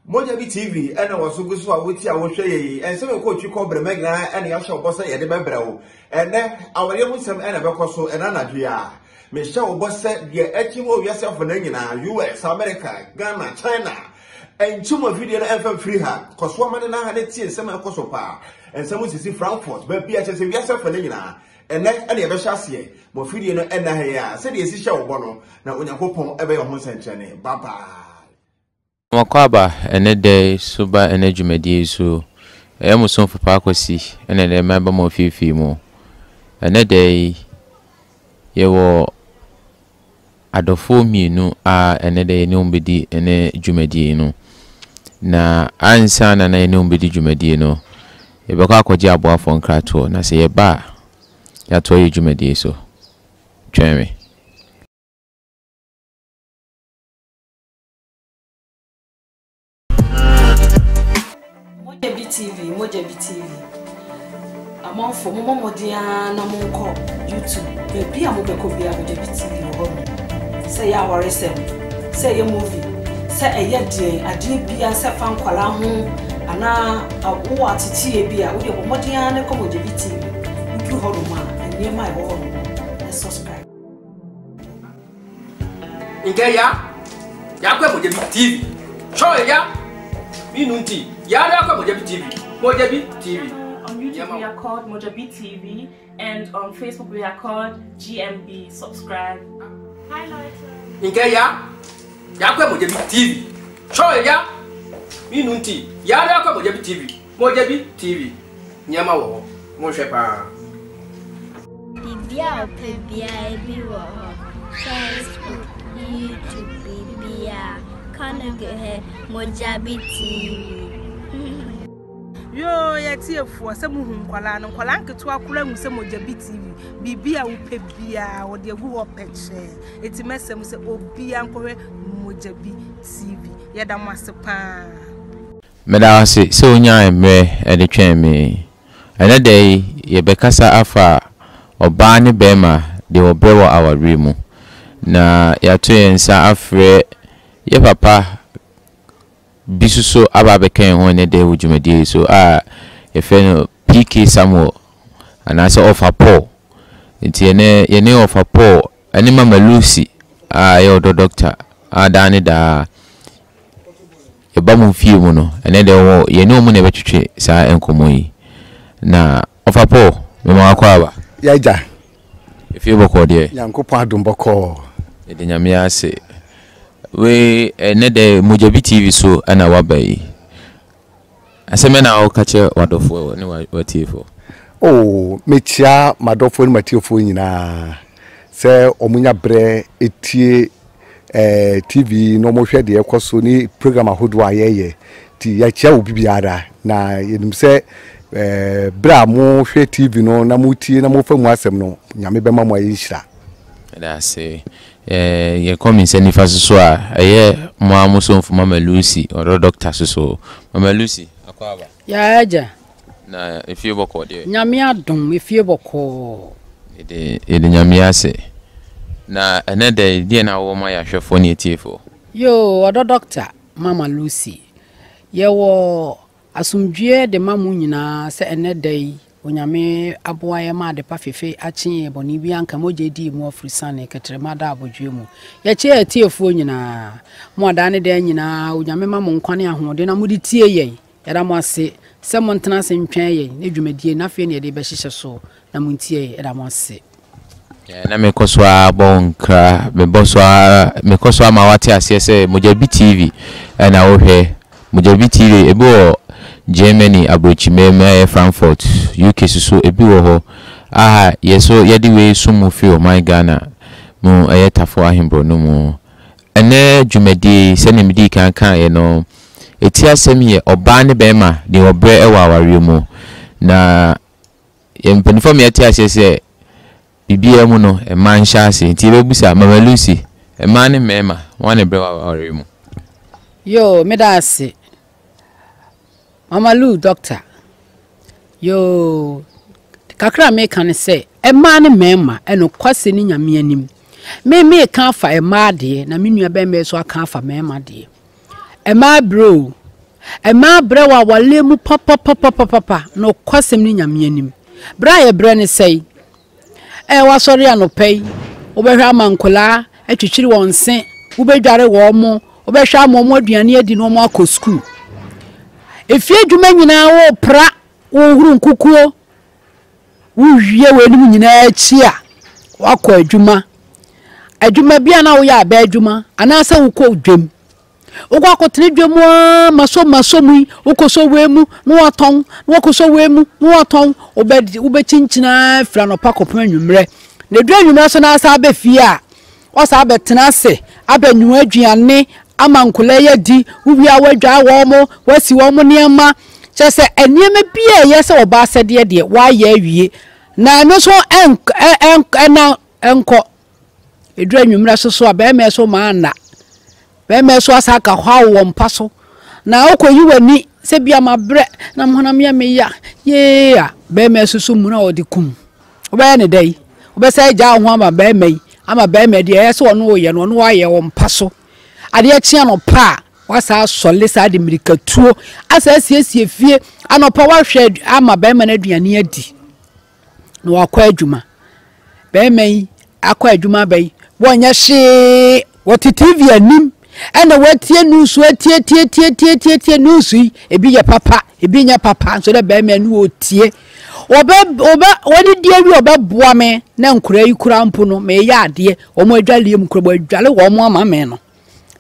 Mogya bi TV ɛna wɔ so gu so a wotie a wohwɛ yɛ yi. Nsɛm ɛkɔ otwi kɔ brɛma nyinaa ɛna yɛahyɛ wo bɔ sɛ yɛde bɛbrɛ wo. Ɛnɛ awareɛ mu nsɛm ɛna ɛbɛkɔ so ɛna anadwo yi a. Mehyɛ wo bɔ sɛ deɛ akyim wɔ wiase afanan nyinaa, US, America, Ghana, China, nkyim afidie no ɛmfa mfiri ha. Kɔ so ama ne na ha ne tie nsɛm a ɛkɔ so paa. Nsɛm sisi Frankfurt, baabi a kyerɛ sɛ wiase afanan nyinaa. Ɛnnɛ na yɛbɛhyɛ aseɛ. Mo afidie no nna ha yi ara. Sɛdeɛ yɛsi hyɛ wo bɔ no, na Onyankopɔn bɛyɛ wo ho nsɛnkyerɛnne. Bye bye. Moakɔ aba ɛnɛ da yi so ba ɛnɛ dwumadie yi so. Ɛyɛ mo somfo Paa Kwasi ɛna ɛnɛ maba mo afiefie mu. Ɛnɛ da yi yɛwɔ adɔfoɔ mmienu a ɛnɛ da yi yɛne wɔn bɛdi ɛnɛ dwumadie no. Na ansa na na yɛne wɔn bɛdi dwumadie no, yɛbɛkɔ akɔgye aboafoɔ nkratoɔ na sɛ yɛba a, yɛatoa yɛn dwumadie so. Twɛn me. Mogya bi TV, Mogya bi TV. Amanfoɔ mommɔ mmɔden ara na monkɔ YouTube. Baabi a mobɛkɔ biara Mogya bi TV wɔ hɔ nom. Sɛ ɛyɛ awaresɛm, sɛ ɛyɛ movie, sɛ ɛyɛ deɛn, adeɛ biara sɛ ɛfa nkwadaa ho anaa wowɔ ateteeɛ bi a, wodeɛ bɔ mmɔden ara na kɔ Mogya bi TV. Woduru hɔ nom a, nneɛma a ɛwɔ hɔ nom no, subscribe. Nke ya, ya kwe Mojabi TV. Show ya, mi nunti. Ya ya kwe Mojabi TV. Mojabi TV. On YouTube we are called Mojabi TV and on Facebook we are called GMB. Subscribe. Hi Leute. Nke ya, ya kwe Mojabi TV. Show ya, mi nunti. Ya ya kwe Mojabi TV. Mojabi TV. Nyama wo, mo hwɛ paa. Biribi a wopɛ biara bi wɔ hɔ. Facebook, YouTube, biribiara. Carnegie hɛ Mojabi TV. Yoo yɛtiefoɔ sɛ muhu nkwadaa no nkwadaa nketewa koraa hu sɛ Mojabi TV biribi a wopɛ biara wɔde agu hɔ pɛkyɛɛ eti mɛsɛm sɛ obiara nkɔhwɛ Mojabi TV yɛda mo ase paa. Meda wo ase sɛ wonyaa mmerɛ de twɛn me. Ɛnnɛ da yi, yɛbɛkasa afa ɔbaa ne barima deɛ wɔbrɛ wɔ awareɛ mu. Na yɛato yɛn nsa afrɛ yɛ papa bi nso so aba abɛka yɛn ho ɛnnɛ da yi wɔ dwumadie yi so a yɛfrɛ no PK Samuel anaasɛ Ɔfa Paul. Nti ɛnnɛ yɛne Ɔfa Paul ɛne Mama Lucy a ɛyɛ ɔdɔ dɔkta a daa ne daa yɛba mo fie mu no, ɛnɛ deɛ wɔ yɛne wɔn na ɛbɛtwetwe saa nkɔmmɔ yi. Na ɔfa Paul, mema wakɔ aba. Yɛagya. Efie bɔkɔɔ deɛ. Nyankopɔn adom bɔkɔɔ. Yɛde Nyame ase. Wei ɛnɛ deɛ Mogyabi TV so ɛna waba yi. Asɛm bɛn na woka kyerɛ w'adɔfoɔ ne w'atiefoɔ? Oh, mekyia m'adɔfoɔ ne m'atiefoɔ nyinaa sɛ wɔnya berɛ tie eh, TV na wɔhwɛ deɛ ɛkɔ so ne program ahodoɔ a yɛyɛ. Nti yɛkyia obi biara na yɛnim sɛ eh, berɛ a mohwɛ TV no na motie na mofa mu asɛm no, Nyame bɛma mo ayɛ nhyira. Yɛda ase. Yɛkɔ me nsa nifa so so a, ɛyɛ mo ara mo somfo Mama Lucy, ɔdɔ dɔkta so so. Mama Lucy, akɔ aba. Yaa agya. Na efie bɔkɔɔ deɛ? Nyame adom, efie bɔkɔɔ. Yɛde yɛde Nyame ase. Na ɛnɛ da yi, deɛ na wowɔ ma yɛn ahwɛfoɔ ne atiefoɔ? Yoo, ɔdɔ dɔkta, Mama Lucy. Yɛwɔ Asomdwoeɛ de ma mo nyinaa sɛ ɛnnɛ da yi Onyame aboa yɛn ma adepa fefe akye yɛn bɔne biara nka mogya adi yɛn mu afurusane kɛtrɛma da abodwoeɛ mu. Yɛkyea yɛn atiefoɔ nyinaa. Mo a daa ne daa nyinaa Onyame ma mo nkwa ne ahoɔden na mode tie yɛn. Yɛda mo ase sɛ montena ase ntwɛn yɛn ne dwumadie no afei na yɛde rebɛhyehyɛ so na montie yɛn. Yɛda mo ase. Na mekɔ so ara bɔ wo nkra, mebɔ so ara, mekɔ so ara ma woate aseɛ sɛ Mogyabi TV na wohwɛ. Mogyabi TV, ebi wɔ Germany aburokyiman mu, ɛyɛ Frankfurt, UK so so ebi wɔ hɔ. A yɛ so yɛde wei som mo firi ɔman Ghana mu, ɛyɛ Tafo Ahenborɔ no mu. Ɛnnɛ dwumadie yi, sɛdeɛ medii kan kaeɛ no, ɛti asɛm yɛ ɔbaa ne bɛrima deɛ wɔbrɛ wɔ awareɛ mu. Na Yɛn mpanyinfoɔ ma yɛte aseɛ sɛ biribiara mu no mmaa nhyɛ ase nti yɛbɛbusa Mama Lucy, mmaa ne mmarima hwan na ɛbrɛ wɔ awareɛ mu? Yoo meda ase Mama Lu doctor yoo kakra a meka ne sɛ mmaa ne mmarima ɛnokwasɛ ne Nyame anim me meka afa mmaa deɛ na me nua bɛrima nso aka afa mmarima deɛ mmaa brɛ o. Mmaa brɛ wɔ awareɛ mu papapapapapa, nokwasɛm ne Nyame anim. Brɛ a yɛbrɛ ne sɛe. Ɛɛ woasɔre anɔpa yi, wobɛhwɛ ama nkwadaa atwitwiri wɔn se, wobɛdware wɔn mo, wobɛhwɛ ama wɔn aduane adi na wɔn akɔ sukuu. Efie adwuma nyinaa wopra, wohoro nkukuo, wowie weinom nyinaa akyi a, woakɔ adwuma. Adwuma bi a na woyɛ abɛ adwuma anaasɛ wokɔ dwam. Wokɔ akɔtena dwa mu ara ma so ma so mu yi, wokɔsɔ wei mu na watɔn, na wakɔsɔ wei mu na watɔn. Wobɛ wobɛkyinkyini ara firi anɔpa kɔpem anwummerɛ. Na ɛduru anwummerɛ nso na asan aba fie a, woasan abɛtena ase abɛnoa aduane ama nkwadaa yi adi. Wowie a woadware wɔn, woasi wɔn nneɛma. Kyerɛ sɛ nneɛma bi a ɛyɛ sɛ ɔbaa asɛdeɛ deɛ woayɛ awie. Na ɛno nso ɛnk ɛ ɛna ɛnkɔ. Ɛduru anwummerɛ so so a, barima yi so ma anna. Barima yi so asa aka hɔ wɔ mpa so. Na wokɔyi w'ani sɛ bia mabrɛ na me honam yɛ me ya yee a, barima yi so so muna ɔde kum. Wobɛyɛ ne dɛn? Wobɛsan agya wo ho ama barima yi ama barima deɛ ɛyɛ sɛ ɔno ɔyɛ no ɔno ayɛ wɔ mpa so. Adeɛ kye anɔpa a, wasa asɔle saa de mmirikatuo asa asiesie fie anɔpa wahwɛ ama barima no aduane adi. na wakɔ adwuma. Barima yi akɔ adwuma aba yi, wɔnyɛ hwee. Wɔte TV anim ɛna wɔatie news atietietietietie news yi. Ebi yɛ papa, ebi nyɛ papa. Nso dɛ barima no ɔtie. Wɔbɛ wɔbɛ wɔdidi awie ɔbɛboa me na nkwadaa yi koraa mpo no meyɛ adeɛ. Wɔn adwaleɛ mu koraa wɔadwale wɔn ama me no.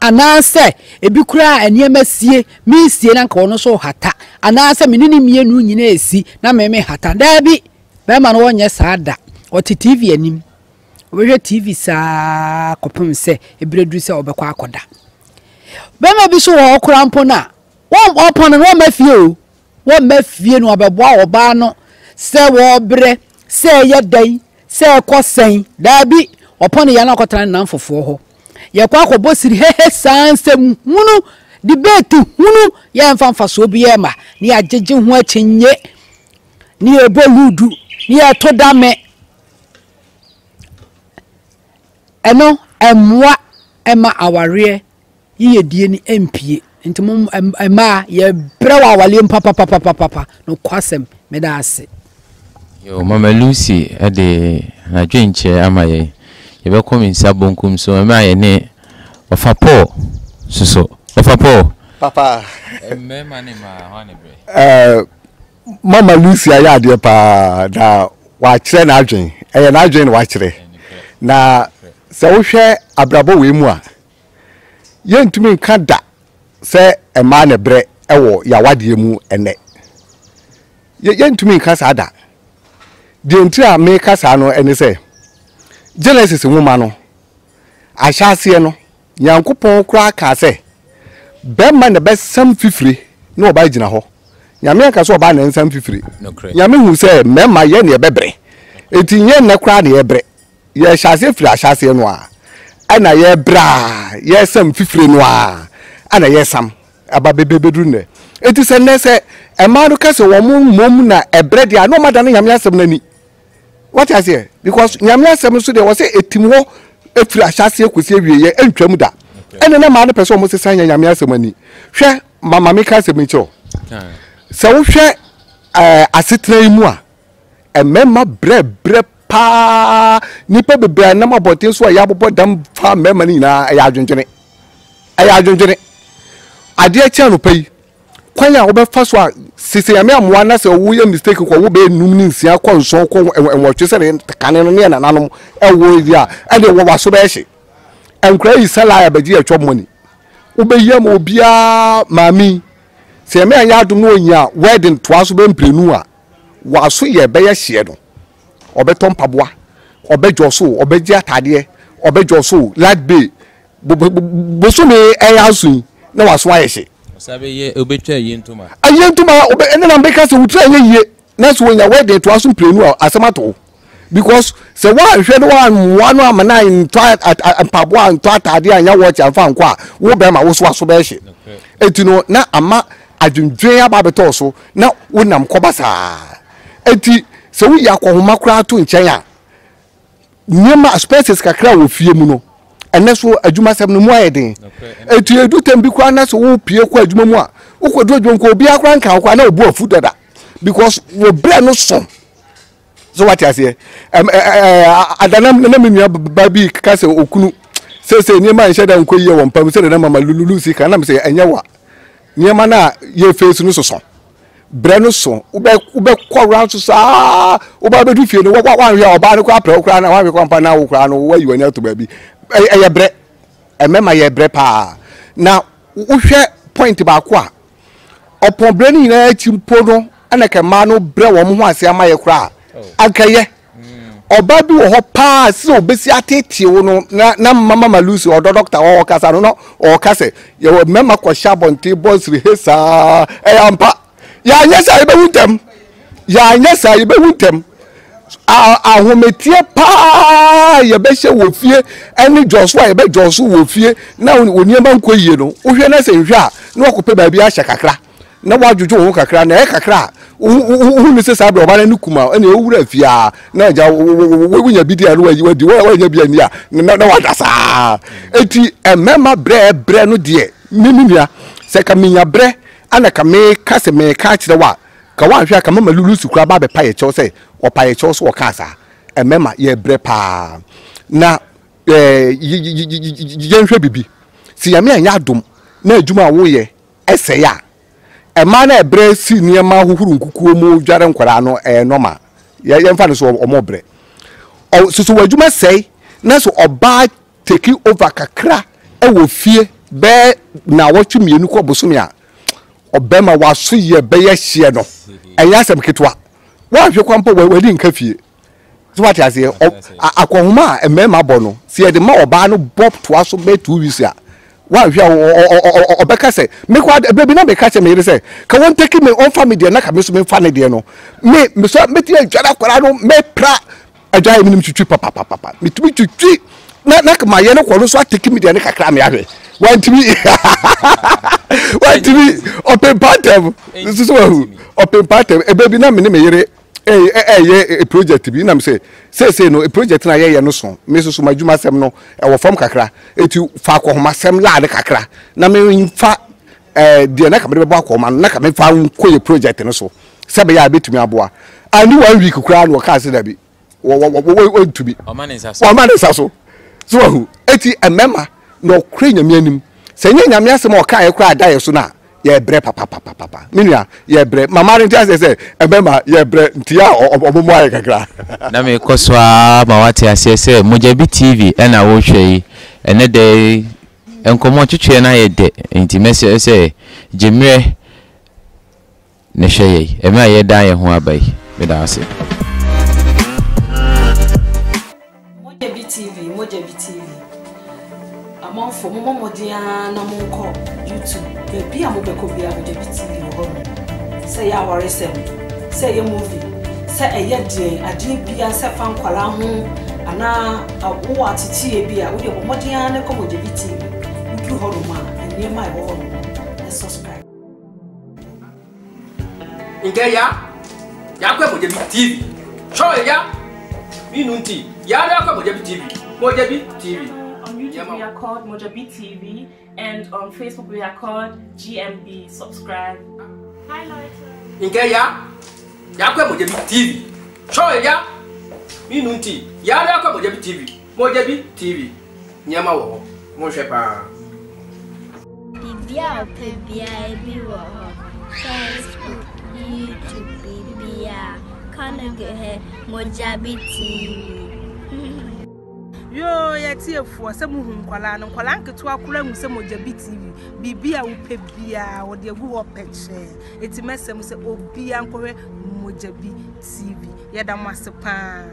Anaasɛ ebi koraa a nneɛma sie, meresie na anka ɔno nso rehata, anaasɛ me ne no mmienu nyinaa resi na me mehata. Daabi, bɛrima no ɔnyɛ saa da. Ɔte TV anim. Ɔbɛhwɛ TV saa kɔpem sɛ ebere duru sɛ ɔbɛkɔ akɔda. Bɛrima bi so wɔ hɔ koraa mpo no a, wɔpɔn no na wɔmma fie o. Wɔmma fie no wɔbɛboa ɔbaa no sɛ wɔrebrɛ, sɛ ɛyɛ dɛn, sɛ ɛkɔ sɛn. Daabi, ɔpɔn no yɛ na ɔkɔtena ne nnamfofoɔ hɔ. Yɛkɔ akɔbɔ siri hehe saa nsɛm hunu, debate hunu, yɛmfa mfasoɔ biara mma, ne yɛagyegye ho akyinnye, ne yɛbɔ ludu, ne yɛto dame. Ɛno ɛmmoa ɛma awareɛ yiyedie no mpue. Nti mo mmaa yɛbrɛ wɔ awareɛ mu papapapapapa. Nokwasɛm, meda ase. Yo, Mama Lucy de n'adwenkyerɛ ama yɛn. Yɛbɛkɔ me nsa bonkum so mmerɛ a yɛne Ɔfa Paul soso. Ɔfa Paul. Papa. Mmarima ne mmaa, hwan ne brɛ? Eh, Mama Lucy ayɛ adeɛ paa na wakyerɛ n'adwen. Ɛyɛ n'adwen na wakyerɛ. Na sɛ wohwɛ abrabɔ wei mu a, Yɛntumi nka da sɛ mmaa na ɛbrɛ wɔ yɛn awadeɛ mu ɛnnɛ. Yɛntumi nka saa da. Deɛ nti a meka saa no ne sɛ, Genesis nwoma no, ahyɛaseɛ no, Nyankopɔn koraa kaa sɛ, bɛrima na ɛbɛsam fifire na ɔbaa gyina hɔ. Nyame anka sɛ ɔbaa na ɛnsam fifire. Nyame hu sɛ mmarima yɛ na yɛbɛbrɛ. Enti nyɛ nnɛ koraa na yɛbrɛ. Yɛhyɛ aseɛ firi ahyɛaseɛ no ara ɛna yɛbrɛ a yɛsam fifire no ara ɛna yɛsam aba bɛbɛduru nnɛ. Enti sɛ nnɛ sɛ mmaa no ka sɛ wɔn mmom na ɛbrɛ deɛ a na wɔn adane Nyame asɛm no ani. Wate aseɛ? Because Nyame asɛm nso deɛ wɔ sɛ ɛtim hɔ ɛfiri ahyɛaseɛ kɔsi awieɛ ɛntwam da. Ɛne na mmaa no pɛ sɛ wɔn sesa yɛ Nyame asɛm ani. Hwɛ ma ma meka asɛm yi kyerɛ wo. Sɛ wohwɛ ɛɛ asetena yi mu a Mmarima brɛbrɛ paa. Nnipa bebree a ɛnam abɔnten so a yɛabobɔ dam fa mmarima no nyinaa ɛyɛ adwendwene. Ɛyɛ adwendwene. Adeɛ kye anɔpa yi, kwan a wobɛfa so a sese Nyame ammoa na sɛ woyɛ mistake kɔ wo bɛyɛ num ne nsia kɔ nson kɔ nwɔtwe sɛdeɛ kane no ne yɛ nananom ɛwɔ yi a ɛdeɛ wɔ waso bɛyɛ hye. Nkora yi sɛ laa bɛgye yɛ chop money. Wobɛyi ama obiara maame yi. Sɛ Nyame anyɛ adom na ɔnya wedding toa so bɛ mprenu a W'aso yɛ bɛyɛ hyeɛ no, ɔbɛtɔ mpaboa, ɔbɛdwɔ so, ɔbɛgye ataadeɛ, ɔbɛdwɔ so, light bay, bosome ɛyɛ aso yi na w'aso ayɛ hye. Ɔsan bɛyɛ, ɔbɛtwa ayie ntoma. Ayie ntoma, ɔbɛ, ɛne na mbɛka sɛ wo tiri anyɛ yie, na sɛ wɔnya wedding toa so mprenu a, asɛm ato wo. Because sɛ woanhwɛ no woammoa no ama no antɔ mpaboa antɔ ataadeɛ anya watch amfa ankɔ a, wo bɛrima wo so w'aso bɛyɛ hye. Enti no na ama adwendwen aba abɛtɔ so na wonam kɔ basaa. Enti sɛ woyi akɔnhoma koraa to nkyɛn a, nneɛma expenses kakra wɔ fie mu no, Ɛnɛ so adwumasɛm no mu ayɛ den. Eti edu tɛm bi koraa na sɛ wopie kɔ adwuma mu a, wokɔdu adwuma mu kɔ obiara koraa nka wo koraa na obu afu dada because wo brɛ no so. So wate aseɛ? Ɛm ɛ ɛ ada na na me nua ba bi ka sɛ okunu seesei nneɛma nhyɛ da nkɔ yie wɔ mpa mu sɛdeɛ na mama Lulu si ka na me sɛ ɛnyɛ wa nneɛma no a yɛ face no soso. Brɛ no so wobɛ wobɛkɔ round so saa wobɛ abɛdu fie no wanhwɛ a ɔbaa no koraa prɛ wo koraa na wanhwɛ koraa mpa na wo koraa no wayi w'ani ato baabi. Ɛyɛ brɛ. Mmarima yɛ brɛ paa. Na wohwɛ point baako a ɔpɔn brɛ no nyinaa akyi mpo no ɛna kɛ mmaa no brɛ wɔn ho ase ama yɛ koraa anka yɛ. Ɔbaa bi wɔ hɔ paa sɛ obesi ateetee wo no na na mama ma Lucy ɔdɔ dɔkta hɔ ɔkasa no na ɔka sɛ yɛwɔ mmarima kɔhyɛ abɔnten bɔ nsiri he saa ɛyɛ ampa yɛanyɛ saa yɛbɛwu ntɛm yɛanyɛ saa yɛbɛwu ntɛm ahometeɛ paa yɛbɛhyɛ wɔ fie ɛne dwɔso a yɛbɛdwɔso wɔ fie na wɔ nneɛma nkɔ yie no wohwɛ na sɛ nhwɛ a na wakɔpɛ baabi ahyɛ kakra na woadwodwo wo ho kakra, na ɛyɛ kakra a, wohu no sɛ saa berɛ ɔba no ani kum a, ɛnna wowura fie a, na agya wonya bi di a na wadi, woanya bi anni a, na wada saa. Enti mmarima brɛ brɛ no deɛ, me me nua, sɛ ka menya brɛ ana ka meka sɛ meka akyerɛ wo a, ka woanhwɛ a ka mama Lulusi koraa ba abɛpa yɛ kyɛw sɛ ɔpa yɛ kyɛw so ɔkaa saa. Mmarima yɛbrɛ paa. Na yɛnhwɛ bibi, sɛ Nyame anyɛ adom na adwuma a woyɛ ɛsɛe a, mmaa no a ɛbrɛ si nneɛma hohoro nkukuo mu dware nkwadaa no ɛyɛ normal. Yɛ yɛmfa no so wɔn brɛ. Ɔ soso wɔ adwuma sɛe na so ɔbaa take over kakra ɛwɔ fie bɛɛ naawɔtwe mmienu kɔ bosome a ɔbɛma waso yɛ bɛyɛ hyeɛ no ɛnyɛ asɛm ketewa. Woanhwɛ kwan mpo w'ani nka fie. So wate aseɛ? Akɔnhoma a mmarima bɔ no, sɛ yɛde ma ɔbaa no bɔ toa so bɛyɛ 2 weeks a, woanhwɛ a ɔbɛka sɛ, me koraa ɛberɛ bi na meka kyerɛ me yere sɛ, ka wɔn take me, ɔmfa me deɛ na ka me nso memfa ne deɛ no. Me, me so mɛtumi adware akwadaa no, mɛpra adwa yɛ menim twitwi papapapa. Metumi twitwi na na ma yɛ no kɔ no so atake me deɛ no kakra me ahwɛ. Wantumi, wantumi, ɔpempa ntɛm. Nso so wahu, ɔpempa ntɛm. Ɛberɛ bi na me ne me yere ɛyɛ project bi nam sɛ seesei no project no a yɛyɛ no so me soso m'adwuma sɛm no ɛwɔ fam kakra eti fa akɔhomasɛm laa no kakra na memfa ɛɛ deɛ na ka mede bɛbɔ akɔhoma no na ka memfa nkɔ yɛ project no so sɛ bɛyɛ a ɛbɛtumi aboa ani one week koraa na wɔkaa sɛ dabi wɔntumi wɔma ne nsa so so wahu eti mmarima na ɔkora nyame anim sɛ nyɛ nyame asɛm a ɔkaeɛ koraa da yɛ so no a Yɛbrɛ papapapapa me nua yɛbrɛ mama no nti aseɛ sɛ ɛbɛma yɛbrɛ nti a ɔmo mmoa yɛ kakra. Na mekɔ so ara ma woate aseɛ sɛ Mogyabi TV na worehwɛ yi. Ɛnnɛ da yi, nkɔmmɔ twetweɛ no ayɛ dɛ, enti mɛsrɛ sɛ gye mmerɛ na hwɛ yɛn mmerɛ a yɛredan yɛn ho aba yi. Meda wo ase. Mogya bi TV, Mogya bi TV. Amanfoɔ, mommɔ mmɔden ara na monkɔ YouTube. Baabi a mobɛkɔ biara, Mogya bi TV wɔ hɔ nom. Sɛ ɛyɛ awaresɛm, sɛ ɛyɛ movie, sɛ ɛyɛ deɛn, adeɛ biara, sɛ ɛfa nkwadaa ho anaa wowɔ ateteeɛ bi a, wodeɛ bɔ mmɔden ara na kɔ Mogya bi TV. Woduru hɔ nom a, nneɛma a ɛwɔ hɔ nom no, subscribe. Nke ya, ya kwe Mojabi TV. Show ya, mi nunti, ya ya kwe Mojabi TV. Mojabi TV. On YouTube we are called Mojabi TV and on Facebook we are called GMB. Subscribe. Hi Leute. Nke ya, ya kwe Mojabi TV. Show ya, mi nunti, ya ya kwe Mojabi TV. Mojabi TV. Nneɛma wɔ hɔ. Monhwɛ paa. Biribi a wopɛ biara bi wɔ hɔ. Facebook, YouTube, biribiara. Kanoge hɛ, Mojabi TV. Yoo yɛtiefoɔ sɛ muhu nkwadaa no nkwadaa nketewa koraa hu sɛ Mojabi TV biribi a wopɛ biara wɔde agu hɔ pɛkyɛɛ eti mɛsɛm sɛ obiara nkɔhwɛ Mojabi TV yɛda mo ase paa.